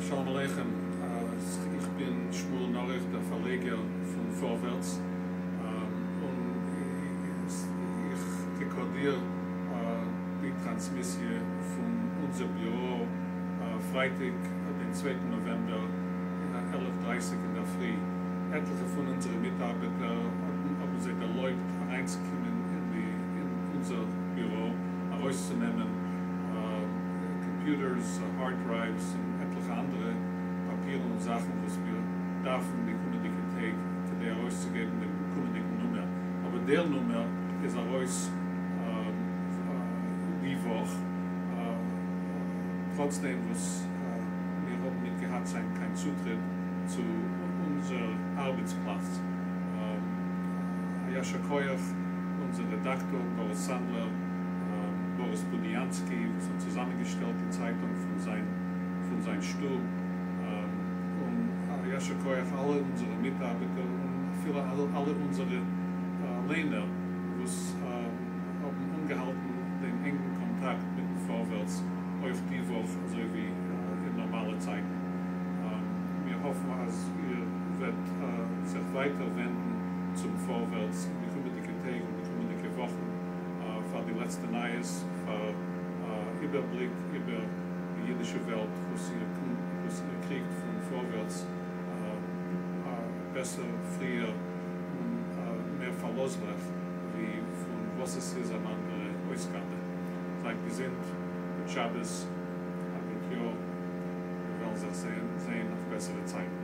שלום עליכם, איך בין שמואל נאריך, דער פארלעגער פון פארווערטס, און איך רעקארדיר די טראנסמיסיע פון אונזער ביורא פרייטאג דעם צווייטן נאוועמבער 11 דרייסיג אינדערפרי. עטליכע פון אונזערע מיטארבעטער האבן זיי ערלויבט אריינצוקומען אין אונזער ביורא ארויסצונעמען קאמפיוטערס, הארד דרייווס און עטליכע אנדערע פאפירן און זאכן וואס מיר דארפן די קומענדיגע טעג כדי ארויסצוגעבן דעם קומענדיגן נומער. אבער דער נומער איז ארויס די וואך, טראצדעם וואס מיר האבן ניט געהאט קיין צוטריט צו אונזער ארבעטס פלאץ. א יישר כח אונזער רעדאקטאר באריס סאנדלער, באריס בוניאנסקי וואס האט צוזאמענגעשטעלט די צייטונג פון זיין פון זיין שטוב, און א יישר כח אלע אונזערע מיטארבעטער און אפילו אלע אונזערע ליינער וואס האבן אנגעהאלטן דעם ענגן קאנטאקט מיטן פארווערטס אויך די וואך אזוי ווי אין נארמאלע צייטן. מיר האפן אז איר וועט זיך ווייטער ווענדן צום פארווערטס אין די קומענדיגע טעג און די קומענדיגע וואכן פאר די לעצטע נייעס, פאר איבערבליק איבער די אידישע וועלט וואס איר קריגט פון פארווערטס בעסער, פריער און מער פארלאזליך ווי פון וואס עס איז אן אנדערע אויסגאבע. זייט געזונט, גוט שבת, א גוט יאר, מיר וועלן זיך זעהן אויף בעסערע צייטן.